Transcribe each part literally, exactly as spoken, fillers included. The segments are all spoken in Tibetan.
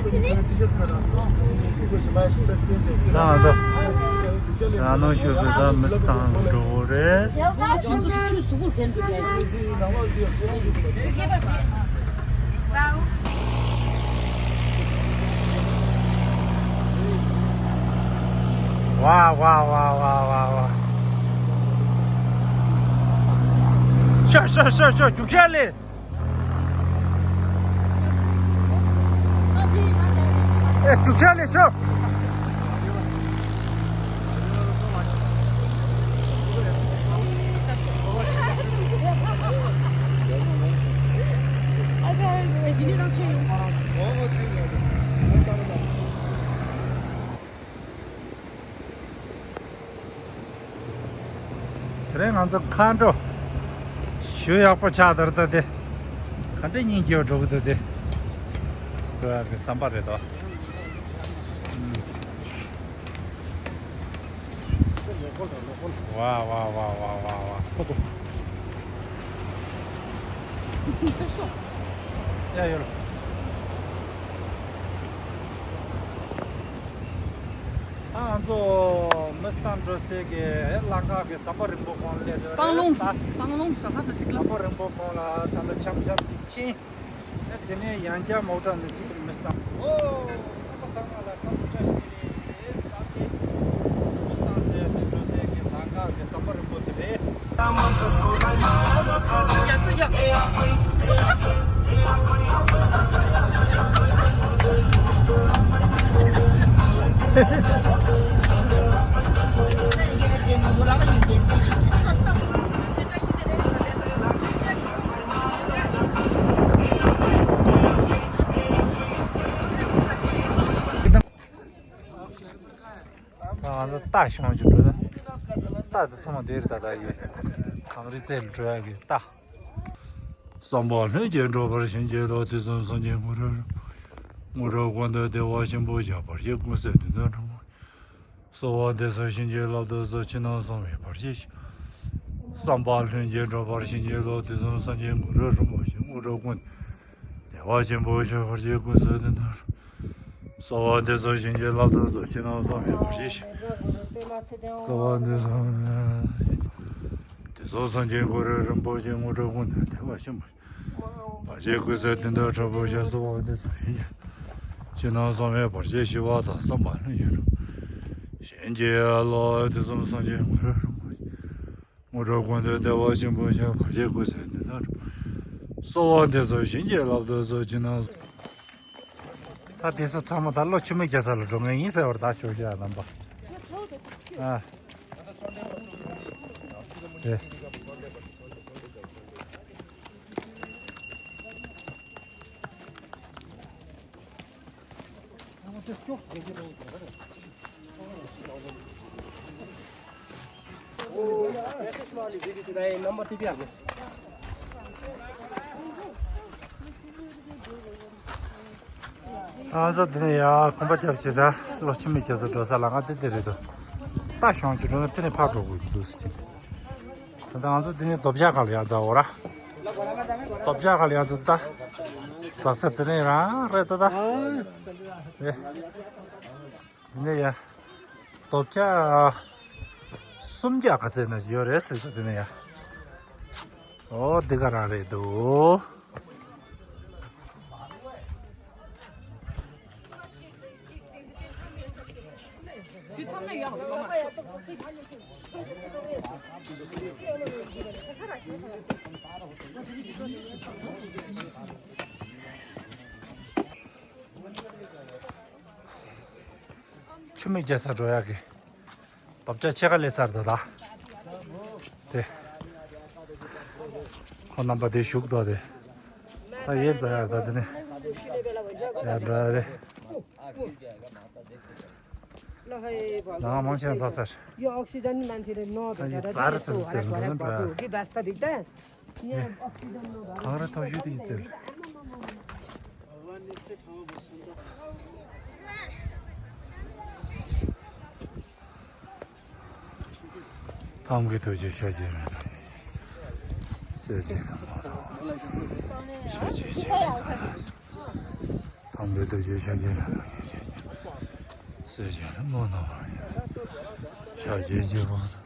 ད་ང་ཚོ་ཡང་ནང་ཞུ་བའི་ད་མི་སི་ཐང་འགྲོ་གི་རེད། ཝ་ཝ་ཝ་ཝ་ཝ་ཝ། ཤ་ཤ་ཤ་ཤ་རྒྱུག་ཤ་ལེ། ཨེ་རྒྱུག་ཤ་ལེ་ཤོག། དེ་རིང་ང་ཚོ་མཁའ་འགྲོ་ཞུ་ཡག་པོ་ཆགས་འདུག་ད་དེ། ག་འདྲ་སྙིང་རྗེ་བ་འགྲོ་གི་འདུག་དེ། འགྲོ་ཡག་གི་བསམ་པ་རེད་དོ། ཝ་ཝ་ཝ་ཝ་ཝ་ཝ། ཁོ་ཁོ། ཡ་ཡོད། ད་ང་ཚོ་མི་སི་ཐང་འགྲོ་སའི་གི་ལམ་ཁ་གི་ཟམ་པ་རིང་པོ་གོང་ལ་སླེབས་ཡོད་པང་རེད་ལུང་ད། པང་ལུང་ཟ་ཁ་ས་གཅིག་ལ། ཟམ་པ་རིང་པོ་གོང་ལ་ད་ལྟ་འཆམ་འཆམ་ཅིག་ཕྱིན། ཨེ་དེ་ནས་ཡང་བསྐྱར་མོ་ཊ་འདི་གཅིག་གིས་མི་སི་ཐང་། ཨོ། ཁམས་པ་ཚང་མ་ལ་འཚམས་འདྲི་བཀྲ་ཤིས་བདེ་ལེགས་ཟེར་ཏེ། མི་སི་ཐང་ཟེར་ཡ་དེ་འགྲོ་སའི་གི་ལམ་ཁ་གི་ཟམ་པ་རིང་པོ་དེ་རེད། ད་ང་ཚོ་རྟ་ཤོང་ཅིག་འགྲོ་ད། རྟ་དེ་ཚང་མ་འདིར་ད་ད་ཡོད། གངས་རི་རྩེ་ལ་འགྲོ་ཡག་གི་རྟ། བསམ་པ་ལྷུན་གྱིས་འགྲུབ་པར་བྱིན་གྱིས་རློབས། དུས་གསུམ་སངས་རྒྱས་དངོས་གྲུབ། དངོས་གྲུབ་ཀུན་ཏུ་བདེ་བ་ཆེན་པོ་ཞགས་པར་བཞེད། ཀུན་གསལ་དོན་དུ་འགྲུབ་པར། གསོལ་བ་འདེབས་སོ་བྱིན་གྱིས་བརླབ་ཏུ་གསོལ། ཕྱི་ནང་གསང་བའི་བར་ཆད་ཞི། བསམ་པ་ལྷུན་གྱིས་འགྲུབ་པར་བྱིན་གྱིས་རློབས། དུས་གསུམ་སངས་རྒྱས་དངོས་གྲུབ་རིན་པོ་ཆེ། དངོས་གྲུབ་ཀུན་བདེ་བ་ཆེན་པོ་ཞགས་པར་བཞེད། ཀུན་གསལ་དོན་དུ་འགྲུབ། གསོལ་བ་འདེབས་སོ་བྱིན་གྱིས་བརླབ་ཏུ་གསོལ། ཕྱི་ནང་གསང་བའི་བར་ཆད་ཞི། གསོལ་བ་འདེབས་སོ། དུས་གསུམ་སངས་རྒྱས་དངོས་གྲུབ་རིན་པོ་ཆེ། དངོས་གྲུབ་ཀུན་བདེ་བ་ཆེན་པོ། བར་ཆད་ཀུན་སེལ་དོན་དུ་གྲུབ་པར་ཤོག། གསོལ་བ་འདེབས་སོ་བྱིན་གྱིས། ཕྱི་ནང་གསང་བའི་བར་ཆད་ཞི་བ་དང་། བསམ་པ་ལྷུན་གྱིས་འགྲུབ། བྱིན་གྱིས་རློབས། དུས་གསུམ་སངས་རྒྱས་དངོས་གྲུབ་རིན་པོ་ཆེ། དངོས་གྲུབ་ཀུན་ཏུ་བདེ་བ་ཆེན་པོ་ཞགས། བར་ཆད་ཀུན་སེལ་དོན་དུ་འགྲུབ། གསོལ་བ་འདེབས་སོ་བྱིན་གྱིས་བརླབ་ཏུ་གསོལ། ཕྱི་ནང་ད་དེ་ཚོ་ཚང་མ་ད་ལོ་ཆུ་མིག་རྒྱལ་ས་ལ་འགྲོ་མཁན་ཡིན་ཟེར་བར་ད་ཞོགས་ཞོགས་ཡ་རྣམ་པ། ཨ། རེད། ང་ཚོ་འདི་ནས་ཡར་གོམ་པ་རྒྱབ་བྱས། ད་ལོ་ཆུ་མིག་རྒྱལ་ས་འགྲོ་ས་ལམ་ཁ་འདི་འདི་རེད་འདུག་རྟ་ཤོང་ཅིག་འགྲོ་ན་འདི་ནས་ཕར་འགྲོ་དགོས་ཀྱི་འདུག་ཟེར་གྱི། ད་ལྟ་ང་ཚོ་འདི་ནས་རྡོ་བཀྱག་སྒང་ལ་ཡར་འཛེག་འོ་ར། རྡོ་བཀྱག་སྒང་ལ་ཡར་འཛེག་ད། འཛེག་ས་དེ་ནས་རང་རེད་ད་ད། ཨེ། འདི་ནས་ཡར། རྡོ་བཀྱག་སུམ་བརྒྱ་ག་ཚད་ན་ཡོད་རེད་ཟེར་ད་འདི་ནས་ཡར། ཨོ་འདི་ག་རང་རེད་འདུག་ཆུ་མིག་རྒྱལ་ས་འགྲོ་ཡག་གི་རྡོ་བཀྱག་ཕྱེད་ཀ་སླེབས་ཚར་འདུག་ད། དེ། ཁོང་རྣམ་པ་དེ་བཞུགས་འདུག་དེ། ད་ཡར་འཛེག་ཡག་ད་དེ་ནས། ཡར་འགྲོ་ཡག་རེད། ནང་མང་ཆེ་བ་འཛེག་ཚར། ཡོད། ཨོག་སི་ཇན་མན་ཐི་རེ་ནོ། ད་ཡི་ཛར་ཙམ་ཟེར་འདུག་ན་འདྲ། འདི་བས་ད་རིག་ད། གངས་རི་མཐོ་ཤོས་དེ་ཡི་ཙམ། ཐང་གི་ཐོ་ཆེ་ཤ་ཆེ་རེད། སེར་ཆེ་རེད་མོ་རེད། ཤ་ཆེ་ཆེ་རེད། དང་པོའི་ལྟ་སྤྱོད་ཤཱཀྱ་ར་ལ་ངེས་ཤེས་ཉིད། སྲས་ཀྱི་ལྷ་མོ་རྣམ་པར་ཡོད། ཤཱཀྱའི་རྗེ་བོ་དང་།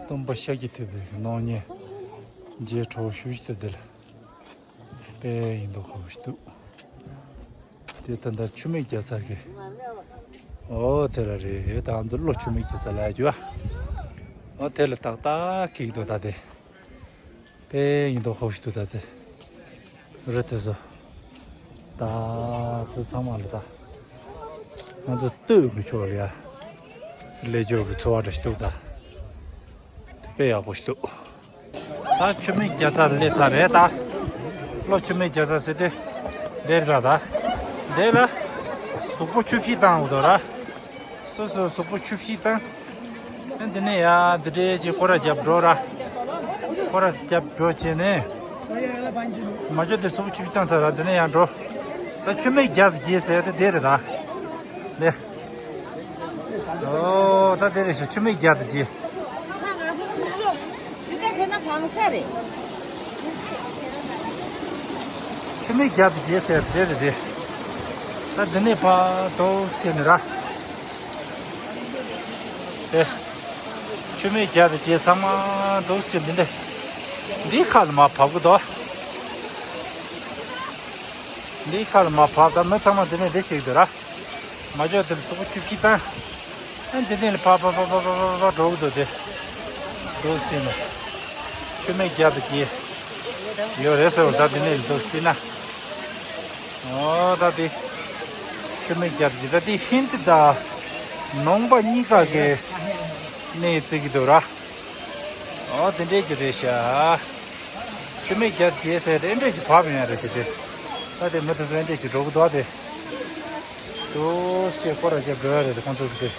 སྟོན་པ་ཤཱཀྱ་ཐུབ་པའི་གི་སྣང་བརྙན་མཇལ་གྲོགས་ཞུ་ཞིག་ཏུ་འདི་ལ་དཔེ་ཡིན་མདོག་ཁ་བོ་ཞིག་འདུག་དེ་ད་ལྟ་ཆུ་སྨད་རྒྱལ་ཚ་གི། ཨོ་དེ་ལ་རེད། ད་འདི་ལོ་ཆུ་སྨད་རྒྱལ་ཚ་ལ་རྒྱུ་བ། ཨོ་དེ་ལ་ཏག་ཏག་ཁེག་འདུག་ད་དེ། དཔེ་ཡིན་མདོག་ཁ་བོ་ཞིག་འདུག་ད་དེ། རི་དེ་ཚོ། ད་དེ་ཚང་མ་ལ་ད། ང་ཚོ་སྟོད་ཀྱི་ཕྱོགས་ལ་ཡ། ལས་སྦྱོར་གྱི་ཚོ་བ་འདྲ་ཞིག་འདུག་ད། དཔེ་ཡག་པོ་ཞིག་འདུག་ད་ཆུ་སྨད་རྒྱལ་ཚ་སླེབས་ཚར་རེད་ད། ལོ་ཆུ་སྨད་རྒྱལ་ཚ་ཟེར་དུས། འདིར་ད་ད། འདི་ལ། གཟུགས་པོ་ཆུ་བཞི་བཏང་འདུག་ར། སོ་སོ་གཟུགས་པོ་ཆུ་བཞི་བཏང་། ཨ་འདི་ནས་ཡ་འདི་འདྲའི་ཅིག་སྐོར་ར་རྒྱབ་འགྲོ་ར། སྐོར་ར་རྒྱབ་འགྲོ་བྱས་ནས། མ་འཇོག་དེ་གཟུགས་པོ་ཆུ་བཞི་བཏང་ཚར་ར་འདི་ནས་ཡ་འགྲོ། ད་ཆུ་སྨད་རྒྱལ་ཚ་ཟེར་དེ་འདི་རེད་ད། ལེ། ཨོ་ད་དེ་རེད་ཤག་ཆུ་སྨད་རྒྱལ་ཚ་གི། ཆུ་སྨད་རྒྱལ་ཚ་གི་ཟེར་དེ་རེད་དེ། ད་འདི་ནས་ཕར་འགྲོ་ཟེར་ནི་ར། དེ། ཆུ་སྨད་རྒྱལ་ཚ་གི་ཚང་མ་འགྲོ་ཟེར་འདི་འདྲ། འདིའི་ཁ་ལ་མར་བབས་ཀྱི་འདུག་འདིའི་ཁ་ལ་མར་བབས། ད་མི་ཚང་མ་འདི་ནས་འདི་བྱེད་ཀྱི་འདུག་ར། མ་འཇོག་དེར་གཟུགས་པོ་ཆུ་བཞི་བཏང་། ཨ་འདི་ནས་ལ་ཕར་ཕར་ཕར་འགྲོ་གི་འདུག་དེ། འདུག་ཟེར་ན། ཆུ་སྨད་རྒྱལ་ཚ་གི་ཡོད་རེད་ཟེར་བ། ད་འདི་ནས་ལ་འདུག་ཟེར་ན། ཨོ་ད་དེ། ཆུ་སྨད་རྒྱལ་ཚ་གི་ད་དེ་ཧིན་དི་དང་ནང་པ་གཉིས་ཀ་གི་གནས་བརྩི་གི་འདུག་ར། ཨོ་དེ་འདྲས་ཀྱི་རེད་ཤག་ཆུ་སྨད་རྒྱལ་ཚ་གི་ཟེར་དེ་འདྲས་ཀྱི་བབས་ཡོང་ཡ་རེད་ཟེར་དེ། ད་དེ་མི་དེ་ཚོ་འདྲས་ཀྱི་འགྲོ་གི་འདུག་དེ། འདུག་སེ་སྐོར་ར་རྒྱབ་འགྲོ་ཡ་རེད་དེ་ཁོང་ཚོ་གི་དེ།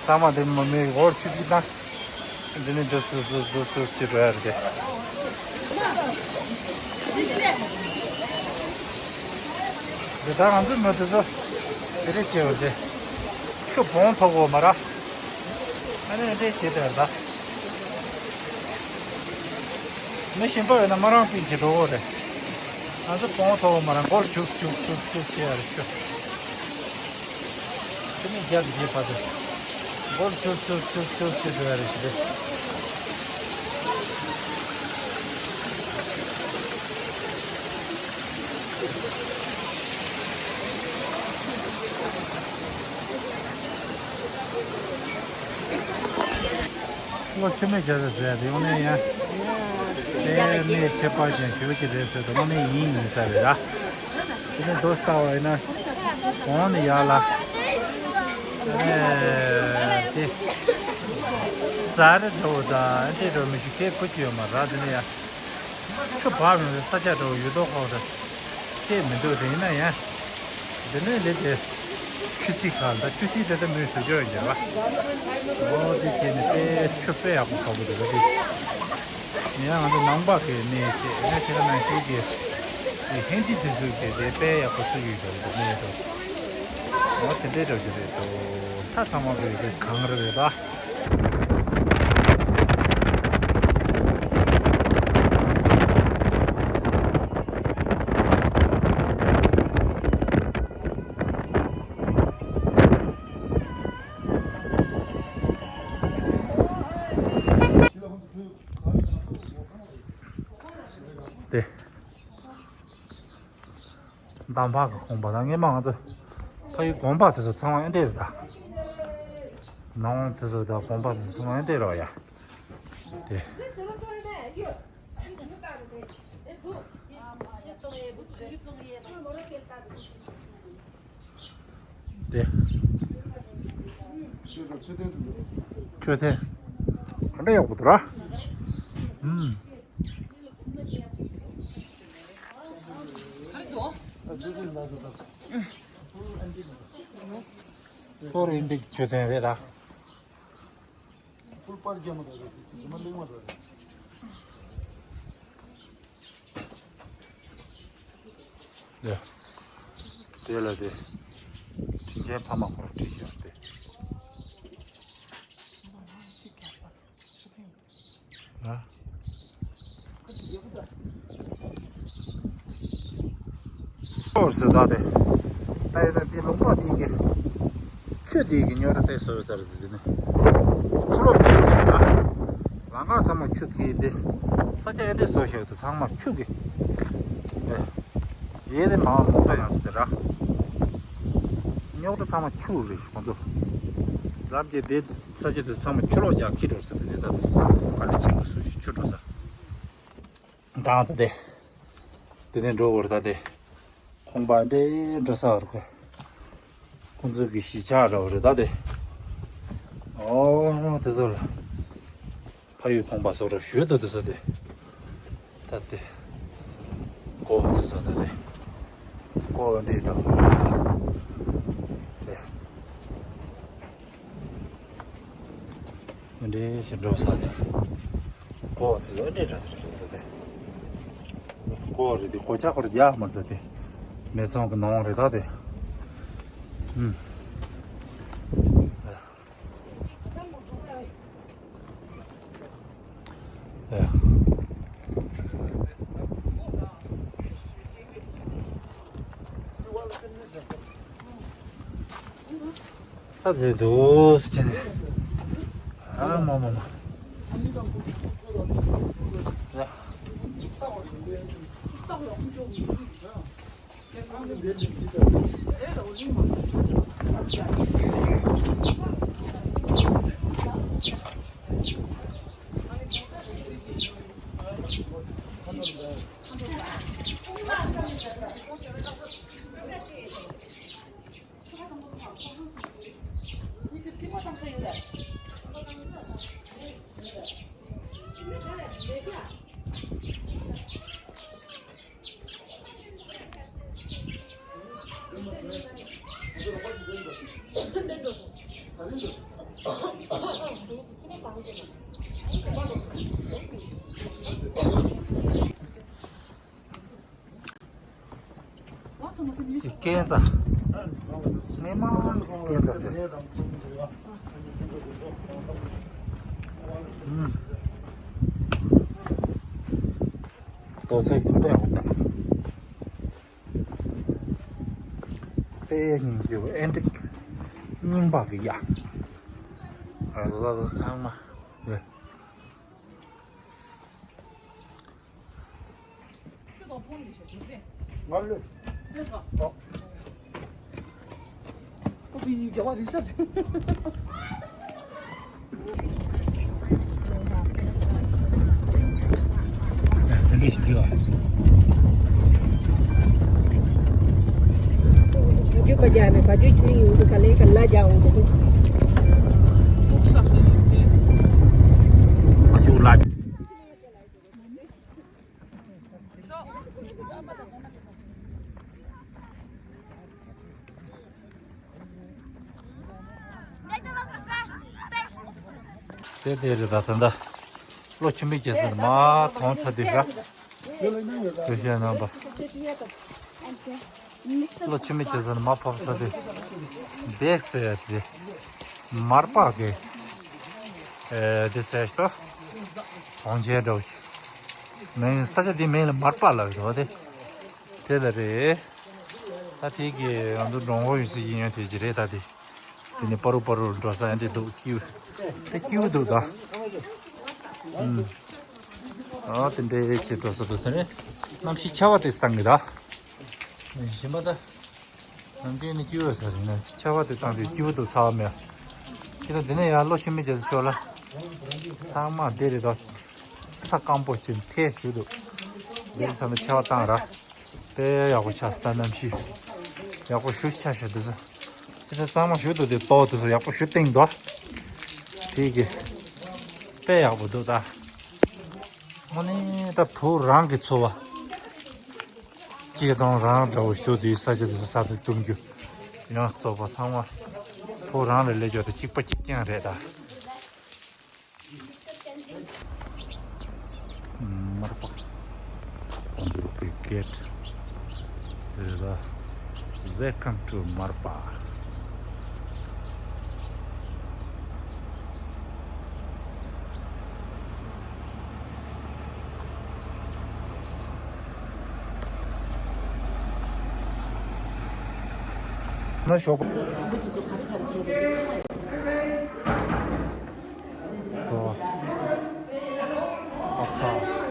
ཚང་མ་དེ་མི་མེད་འོར་ཆུ་བཞི་བཏང་། འདི་ནས་འདུག་འདུག་འདུག་འདུག་འདུག་ཅེས་འགྲོ་ཡ་རེད་དེ། འདི་ད་ང་ཚོའི་མི་དེ་ཚོ་དེ་རེད་བྱས་པ་དེ། ཆུ་བོང་ཐོག་གོ་མ་ར། ཨ་ནི་འདྲས་བྱས་དེ་ད། མི་གཞན་པ་ཡོད་ན་མ་རང་པིན་གྱིས་འགྲོ་གོ་རེད། ང་ཚོ་བོང་ཐོག་གོ་མ་ར་མགོ་ལ་བྱུག་བྱུག་བྱུག་བྱུག་བྱས་ཡ་རེད་ཆུ། ཆུ་སྨད་རྒྱལ་ཚ་གི་བར་དུ། མགོ་ལ་ཆུ་ཆུ་ཆུ་ཆུ་ཆུ་འགྲོ་ཡ་རེད་ཟེར། ལོ་ཆུ་སྨད་རྒྱལ་ཚ་ཟེར་ཡ་དེ་དངོས་གནས་ཡ། དཔེ་མི་ཁྱད་པར་ཅན་ཞེ་པོ་ཅིག་རེད་ཟེར་དུས་དངོས་གནས་ཡིན་ཡིན་ས་རེད་ར། དེ་ནས་མདོ་ལྟ་བ་ཡིན་ན། གོང་ནས་ཡར་ལ། ཨེ། དེ། ཟ་རེ་འགྲོ་དང་ཨེ་འདྲས་འགྲོ་མི་ཞིག་ཁྱེད་ཁུ་ཅི་ཡོད་མ་ར་དེ་ནས་ཡ། ཆུ་བབས་ཡོང་དུས་ས་ཆ་འགྲོ་ཡུལ་ཐོག་ཁོག་ཏུ། ཁྱེད་མི་འདུག་དེ་ཡིན་ན་ཡ། དེ་ནས་ལས་དེ། ཆུ་སྲིན་ཁ་ལ་ཆུ་སྲིན་དེ་ལྟ་མོའི་ཟུར་ཅོག་ཡོད་རྒྱ་བ། ཨོ་དེ་བྱས་ནས་དཔེ་ཆུ་དཔེ་ཡག་པོ་ཁ་བོ་འདུག་ག་དེ། ཡང་ང་ཚོ་ནང་པ་གི་གནས་བྱས་ཡང་ཁྱེད་རང་ནང་བཞིན་གྱི། དེ་ཧིན་དི་དེ་ཚོས་ཀྱི་དེ་དཔེ་ཡག་པོ་བརྩི་ཡོད་རྒྱ་བ་འདུག་གནས་དུ། ཨོ་དེ་འདྲའི་འགྲོ་རྒྱུ་རེད་དོ། ད་ཚང་མ་གི་རེད་གང་རེད་རེད་ད། དེ། འདམ་བག་གི་ཁང་པ་དང་སྔས་མ་ང་ཚོ་ཕ་ཡུལ་དགོན་པ་དེ་ཚོ་ཚང་མ་ཨེ་འདྲས་རེད་ད། ནང་དེ་ཚོ་དང་དགོན་པ་དེ་ཚོ་ཚང་མ་ཨེ་འདྲས་རེད་བ་ཡ། དེ། དེ། མཆོད་རྟེན། ག་འདྲ་ཡག་པོ་འདུག་ར། ཨུམ། ཧོར་ཨིན་ཌིག་མཆོད་རྟེན་རེད་ར། ཧོར་པར་རྒྱ་མ་དང་རྒྱ་མ་གླིང་མ་དང་། དེ་ལ་དེ་དྲིན་ཆེན་ཕ་མ་ཁོ་རང་བྲིས་བཞག་སྟེ། ཨ། ཨོ་ཟེར་ད་དེ། ད་ཡོད་ན་དེ་ལུང་པ་དེ་གི། ཆུ་དེ་གི་རྙོག་དྲ་དེ་བཟོས་ཚར་དེ་ནི། ཆུ་ལོག་རྒྱག་རྒྱག་ལ། ལམ་ཁ་ཚང་མ་ཆུ་གིས་དེ། ས་ཆ་ཨེ་འདྲ་བཟོས་བཞག་དེ་ཚང་མ་ཆུ་གིས། ཨེ། ཡེ་དེ་མ་ལུང་པ་ཡང་ཟེར་དེ་ར། རྙོག་དྲ་ཚང་མ་ཆུ་རེད་ཞུ་ཁོང་ཚོ། ལབ་ཀྱི་དེ་ས་ཆ་དེ་ཚང་མ་ཆུ་ལོག་རྒྱག་ཁྱི་འགྲོ་ཟེར་དེ་ནི་ད་དེ། ག་ལེ་ཆེན་པོ་བཟོས་ཤིག་ཆུ་འགྲོ་ས། དང་ད་དེ། དེ་ནས་འགྲོ་བར་ད་དེ། ཁང་པ་འདྲེ་འགྲོ་ས་བར་ཁོ། ཁོང་ཚོ་གི་གཞིས་ཆགས་འདྲ་བོ་རེད་ད་དེ། ཨོ་དེ་ཚོ་ལ། ཕ་ཡུལ་ཁང་པ་སོགས་ར་ཞུ་དོ་དེ་ཚོ་དེ། ད་དེ། ཀོ་དེ་ཚོ་ད་དེ། ཀོ་འདྲེ་འདྲ་བོ་རེད། འདི་འདྲའི་ཞིག་འགྲོ་ས་རེད། ཀོ་ཙི་འདྲའི་འདྲ་འདྲ་འགྲོ་ས་རེད། ཀོ་རེད་དེ་ཀོ་ཆ་ཁོ་ར་རྒྱག་མ་འགྲོ་དེ། མེ་ཚང་གི་ནང་རེད་ད་དེ། ཨུམ། ཨེ། ཨ་ཙི་འདུག་ཟེར་ནས། ཨ་མ་མ་མ། ཡ། ཀན་ཙ། མི་མང་ཀན་ཙ་ཟེར། ཨུམ། རྡོ་ཚེ་གི་པད་འོ་ད། དཔེ་སྙིང་རྗེ་བོ་ཨེ་འགྲིག་སྙིང་པགས་ཀྱི་ཡ། ཨ་ལ་ལ་ཚང་མ་ནི། དེ་དེ་རེད་ད། ད་ལྟ་ལོ་ཆུ་མིག་རྒྱལ་སར་མ་མཐོང་ཚར་དུས་ར། དེ་བཤད་རྣམ་པ། ལོ་ཆུ་མིག་རྒྱལ་སར་མ་ཕོབ་ཚར་དུས། འདེགས་ཟེར་ཡ་དེ། མར་པགས་ཀྱི། ཨེ། དེ་ཟེར་ཞོ། གྲོང་ཁྱེར་འདྲ་བོ་ཞིག་མིང་ས་ཆ་དེ་མིང་ལ་མར་པགས་ལབ་ཡོད་དེ། དེ་ལ་རེད། ད་དེ་གི་ང་ཚོ་འགྲོ་འོང་ཡོད་སྲིད་ཀྱི་ཡོད་དེ་ཅི་རེད་ད་དེ། དེ་ནི་པ་རུ་པ་རུ་འགྲོ་ས་ཡང་དེ་འདུག་སྐྱིད། དེ་སྐྱིད་འདུག་ད། ཨུམ། ཨ་དེ་འདྲའི་ཅི་འགྲོ་ས་འདུག་དེ་ནི་གནམ་གཤིས་ཆར་པ་དེ་བཏང་གི་ད། ཞིམ་པ་ད། ནམ་རྒྱུན་ནི་སྐྱིད་པོ་ས་རེད་ན་ཆར་པ་དེ་བཏང་དུས་སྐྱིད་པོ་འདུག་ཚ་བ་མེད། ཁྱེད་ད་འདི་ནས་ཡར་ལོ་ཆུ་མིག་རྒྱལ་ས་ཕྱོགས་ལ། ཚང་མ་འདི་རེད་ད། ས་སྐམ་པོ་ཅིག་ཐལ་ཞུ་འདུག་འདིར་ཚང་མ་ཆར་པ་བཏང་ར། དཔེ་ཡག་པོ་ཆགས་སོང་ད་གནམ་གཤིས། ཡག་པོ་ཞེ་པོ་ཆགས་ཤག་འདི་ཚོ། ཁྱེད་ཚོ་གཙང་མ་ཞེ་པོ་འདུག་དེ་ཏོག་དེ་ཚོ་ཡག་པོ་ཞེ་པོ་བཏིང་འདུག་དེ་གི། དཔེ་ཡག་པོ་འདུག་ད། དངོས་གནས་ད་བུ་རང་གི་འཚོ་བ། སྐྱིད་གྲོང་རང་འདྲ་བོ་ཞུ་དུས་ས་ཆ་དེ་ཚོ་ས་དེ་བཏུང་རྒྱུ། ཡང་གཙོ་བོ་ཚང་མ་བུ་རང་ལ་སླེབས་རྒྱུ་དེ་གཅིག་པ་གཅིག་རྐྱང་རེད་ད། མར་པ། དང་པོ་པའི་གེ་ཊི། རེད་ལ། Welcome to Marpa. ན་ཞོགས་པ། ཨ་ཁ།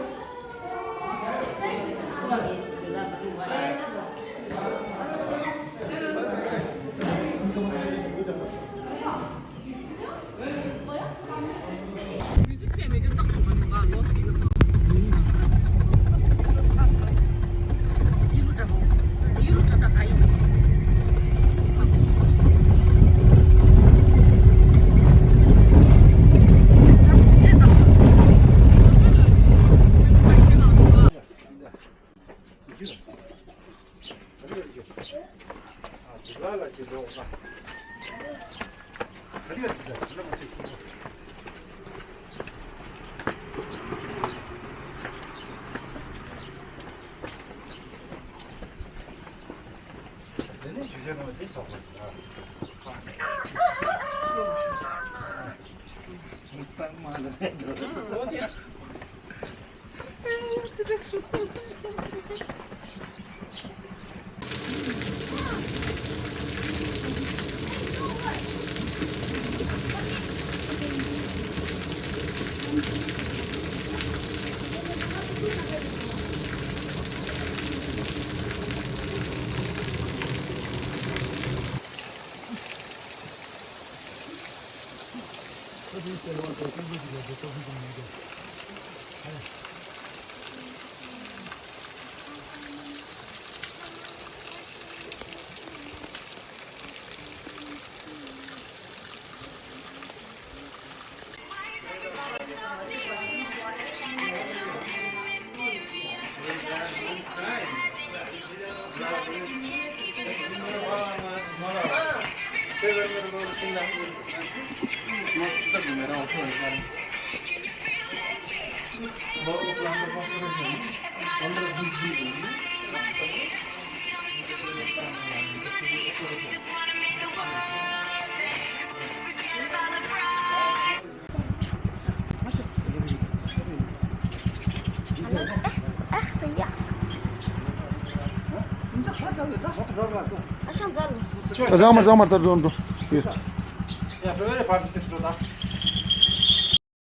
ཨ་ཅག་མ་ཅག་མ་ལྟར་འགྲོ་འགྲོ། ཡ།